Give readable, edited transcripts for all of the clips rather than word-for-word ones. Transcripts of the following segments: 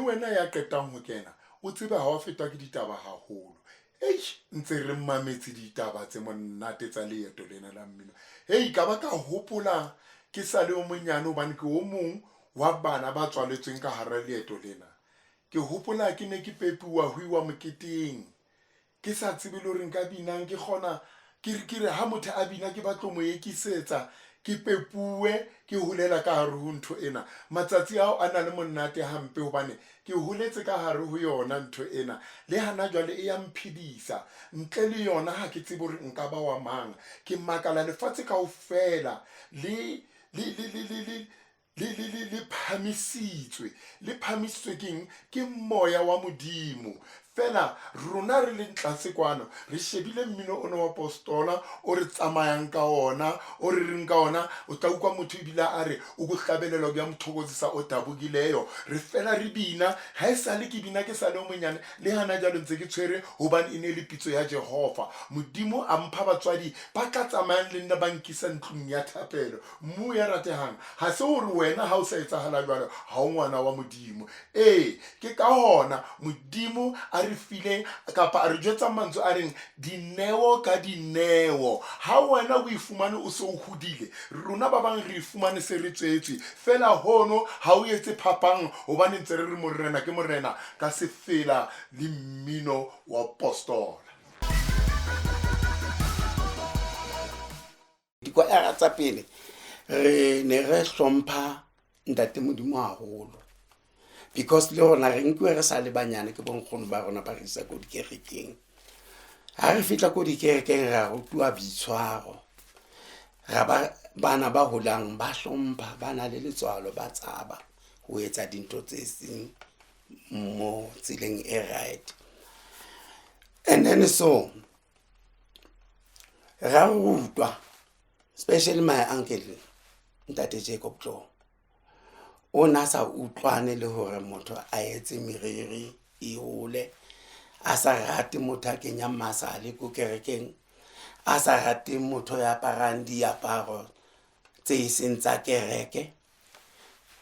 wena ya qetang ho kena o tsebe ha wa fetwa ke ditaba haholo. Eish, ntse re mametse ditaba tse monate tsa leeto lena la mmino. Hei, ka ba ka hopola ke sa le o monyane hobane ke o mong wa bana ba tswaletsweng ka hara leeto lena. Ke hopola ke ne ke pepuwa ho iwa moketeng. Ke sa tsebe le hore nka binang, ke kgona ke re ke re ha motho a bina ke batlo mo ekisetsa. Ke pepuwe ke holela ka hare ho ntho ena. Matsatsi ao a na le monate hampe hobane ke holetse ka hare ho yona ntho ena. Le hana jwale e ya mphedisa. Ntle le yona ha ke tsebe hore nka ba wa mang. Ke makala lefatshe kaofela le le le le le le le, le, le, le phamisitswe. Le phamisitswe ke eng? Ke Moya wa Modimo. Feela rona re leng tlase kwano, re shebile mmino ona wa postola o re tsamayang ka ona, o re reng ka ona, o tla utlwa motho ebile a re, Ukuhlabelelwa kuyamthokozisa odabukileyo. Re fela re bina. Ha esale ke bina ke sa le o monyane, le hana jwale ntse ke tshwere, hobane e ne e le pitso ya Jehova. Modimo a mpha batswadi ba tla tsamayang le nna ba nkisa ntlong ya thapelo. Mmu ya ratehang, ha se hore wena ha o sa etsahala jwalo ha o ngwana wa Modimo. Ee, ke ka hona Modimo a re fileng kapa a re jwetsang mantswe a reng dineo ka dineo. Ha wena o e fumane o se o hodile, rona ba bang re e fumane se re tswetswe. Feela hono ha o etse phapang hobane ntse re re Morena ke Morena ka sefela le mmino wa postola. Dikwaera tsa pele re ne re hlompha ntate Modimo haholo because le rona re nkuwe re sa le banyane ke bonkgono ba rona ba re isa ko dikerekeng. Ha re fihla ko dikerekeng ra rutuwa boitshwaro, ra ba bana ba holang ba hlompha, ba na le letswalo, ba tshaba ho etsa dintho tse seng mo tseleng e right. And then so ra rutwa especially my uncle ntate Jacob Tlou o na sa utlwane le hore motho a etse meriri e hole, a sa rate motho a kenyang masale ko kerekeng, a sa rate motho ya aparang diaparo tse seng tsa kereke.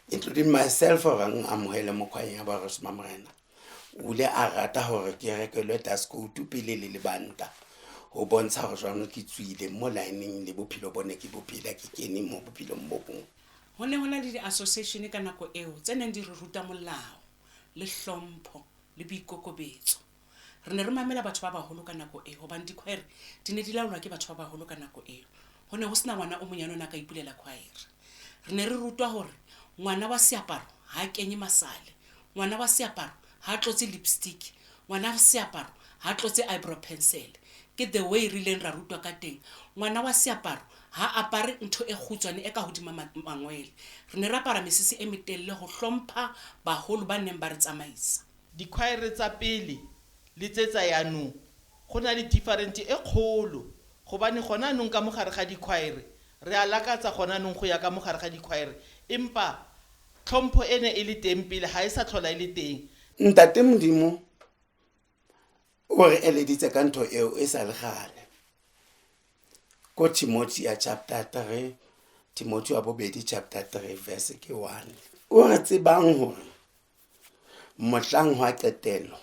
Including myself hore ang amohele mokgweng ya Barosi ba Morena. O ile a rata hore ke rekelwe dustcoat pele le lebanta ho bontsha hore jwang ke tswile mo line-eng le bophelo bo ne ke bophela ke kene mo bophelong bo bong. Ho ne ho na le di-association ka nako eo tse neng di re ruta molao le hlompho le boikokobetso. Re ne re mamela batho ba baholo ka nako eo hobane dikhwaere di ne di laolwa ke batho ba baholo ka nako eo. Ho ne ho sena ngwana o monyane o ne a ka ipulela khwaere. Re ne re rutwa hore ngwana wa seaparo ha a kenye masale, ngwana wa seaparo ha a tlotse lipstick, ngwana wa seaparo ha a tlotse eyebrow pencil. Ke the way re ileng ra rutwa ka teng. Ngwana wa seaparo ha a apare ntho e kgutshwane e ka hodima mangwele. Re ne re apara mesese e metelle ho hlompha baholo ba neng ba re tsamaisa. Dikhwaere tsa pele le tse tsa yanong go na le different e kgolo gobane gona anong ka mo gare ga dikhwaere re a lakatsa gona anong go ya ka mo gare ga dikhwaere empa tlhompho e ne e le teng pele ga e sa tlhola e le teng. Ntate Modimo o re eleditse ka ntho eo e sa le gale ko Timothea chapter 3, Timothea wa bobedi chapter 3 verse ke 1. O re tsebang hore Mohlang hwa qetelo,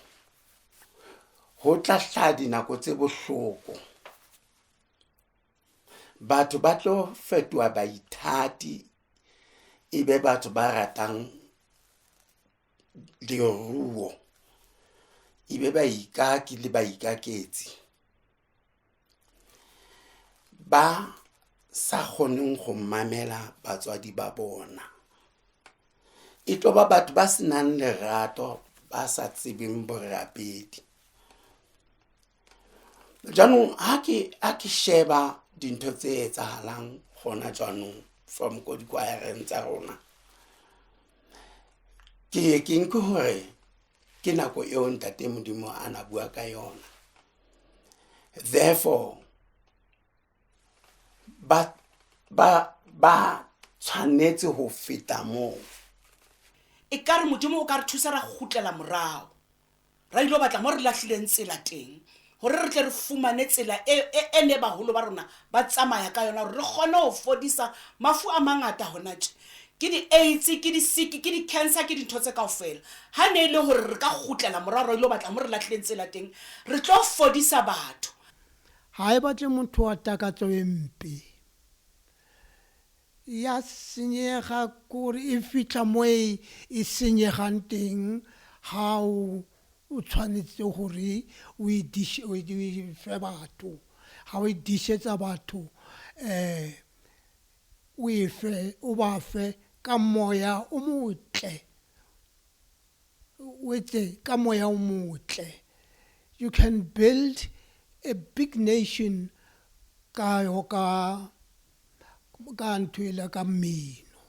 ho tla hlaha dinako tse bohloko. Batho ba tlo fetoha baithati, e be batho ba ratang leruo, e be baikaki le baikaketsi. Ba sa kgoneng go mamela batswadi ba bona. E tlo ba batho ba senang lerato, ba sa tsebeng borapedi. Jaanong ha ke sheba dintho tse etsahalang gona jaanong from ko dikwaereng tsa rona, ke ye ke nke hore ke nako eo ntate Modimo a na bua ka yona. Therefore ba ba ba tshwanetse ho feta moo. Ekare Modimo o ka re thusa ra kgutlela morao, ra ilo batla mo re lahlileng tsela teng, hore re tle re fumane tsela e, e, e ne baholo ba rona ba tsamaya ka yona, hore re kgone ho fodisa mafu a mangata hona tje. Ke di-aids, ke di-sick, ke di-cancer, ke dintho tse kaofela. Ha ne e le hore re ka kgutlela morao ra ilo batla mo re lahlileng tsela teng, re tlo fodisa batho. Ha e batle motho wa takatso e mpe. Ya senyega kore e fitlha mo e e senyegang teng ha o o tshwanetse gore o e dishe o e fe batho. Ha o e dishetsa batho um o e fe o ba fe ka moya o motle. O etse ka moya o motle. You can build a big nation ka ka ka ntho ela ka mmino.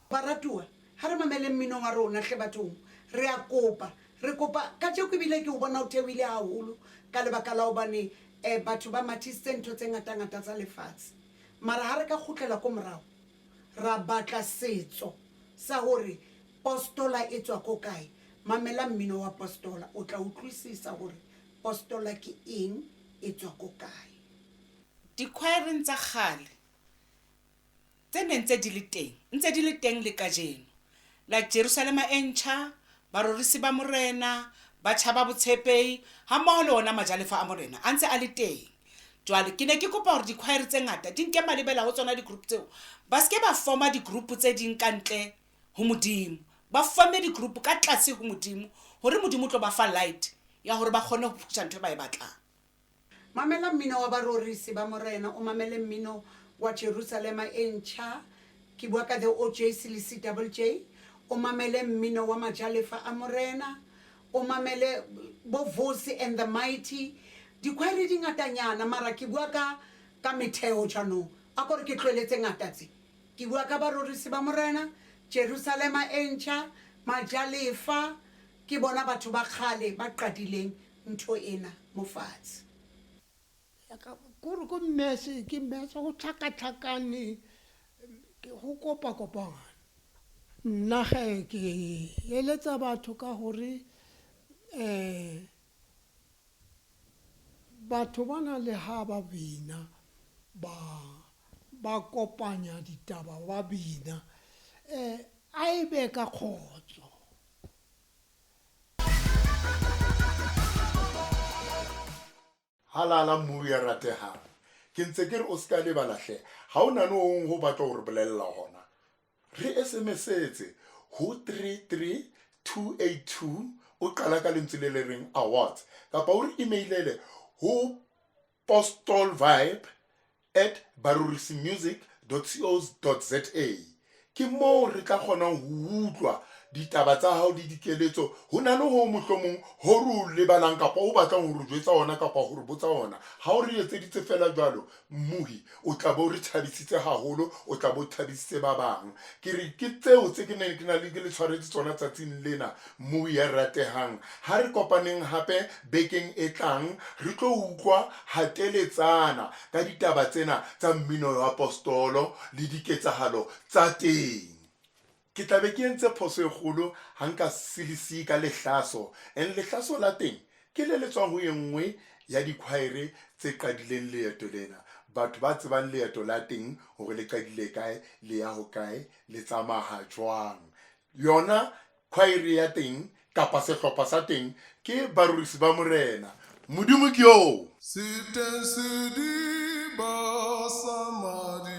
Baratuwa, ha re mameleng mmino wa rona hle bathong. Re a kopa, re kopa kajeko ebile ke o bona o theohile haholo ka lebaka la hobane um batho ba mathisitse ntho tse ngata-ngata tsa lefatshe. Mara ha re ka kgutlela ko morao, ra batla setso sa hore postola e tswa ko kae, mamela mmino wa postola, o tla utlwisisa hore postola ke eng, e tswa ko kae. Dikhwaereng tsa kgale tse neng tse di le teng, ntse di le teng le kajeno, like Jerusalema e ntjha, Barorisi ba Morena, Batjha ba Botshepehi, hammoho le ona Majalefa a Morena a ntse a le teng. Jwale ke ne ke kopa hore dikhwaere tse ngata di nke malebela ho tsona di-group tseo, ba se ke ba forma di-group tse ding ka ntle ho Modimo, ba forme di-group ka tlase ho Modimo hore Modimo o tlo ba fa light ya hore ba kgone ho pusha ntho e ba e batlang. Mamela mmino wa Barorisi ba Morena, o mamele mmino wa Jerusalema e Ntjha, ke bua ka The OJs le CWJ, o mamele mmino wa Majalefa a Morena, o mamele bo Vusi and the Mighty. Dikhwaere di ngatanyana, mara ke bua ka ka metheo jaanong. A ko re ke tlohele tse ngata tse. Ke bua ka Barorisi ba Morena, Jerusalema e Ntjha, Majalefa, ke bona batho ba kgale ba qadileng ntho ena mo fatshe. Kore ko mess ke mess go tlhakatlhakane go kopakopane. Nna ge ke eletsa batho ka gore um batho ba na le ha ba bina ba ba kopanya ditaba ba bina um a e be ka kgotso. Halala mmu ya ratehang. Ke ntse ke re o ska lebala hle. Ha o nane ong ho batla ho re bolella hona. Re SMS-etse ho 33282 o qala ka lentswe le le reng awards kapa o re emailele ho postolvibe@barorisimusic.co.za. Ke moo re tla kgonang ho utlwa ditaba tsa hao le dikeletso. Ho na le ho mohlomong ho re o lebalang kapa o batlang ho re jwetsa ona kapa ho re botsa ona. Ha o re etseditse fela jwalo, mmohi, o tla bo re thabisitse haholo, o tla bo thabisitse ba bang. Ke re ke tseo tse ke neng ke na le ke le tshwaretse tsona tsatsing lena, mmohi ya ratehang. Ha re kopaneng hape bekeng e tlang, re tlo utlwa hateletsana ka ditaba tsena tsa mmino wa postolo le diketsahalo tsa teng. Ke tla be ke entse phoso e kgolo ha nka silisiye ka lehlaso, and lehlaso la teng ke le le tswang ho e nngwe ya dikhwaere tse qadileng leeto lena. Batho ba tsebang leeto la teng hore le qadile kae, le ya hokae, le tsamaha jwang. Yona khwaere ya teng kapa sehlopha sa teng ke Barorisi ba Morena. Modimo ke yoo. Se teng sediba sa madi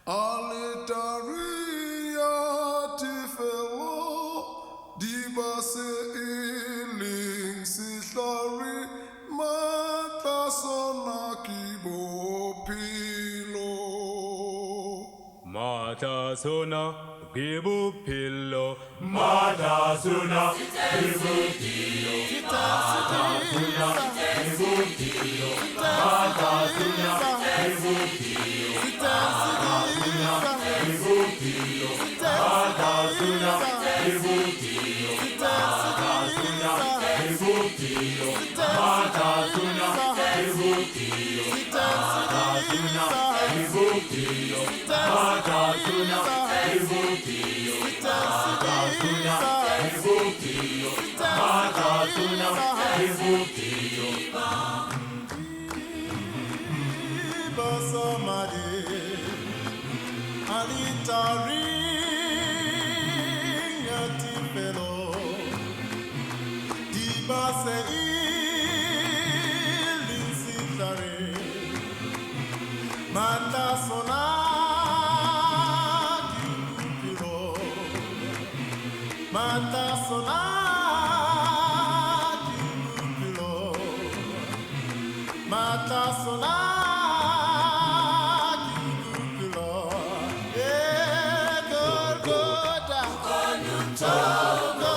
aletareng ya tefelo, diba se e leng sehlare, matla sona ke bophelo. Matla sona ke bophelo. Matla sona ke bophelo. Matla sona ke bophelo. Matla sona ke bophelo. Matla sona ke bophelo. Matla sona ke bophelo. Matla sona ke bophelo. Matla sona ke bophelo. Matla sona ke bophelo. Matla sona ke bophelo. Matla sona ke bophelo. Matla sona ke bophelo. Diba sa madi, aletareng. se e leng sehlare matla sona ke bophelo matla sona ke bophelo matla sona ke bophelo e Golgotha Jumbo,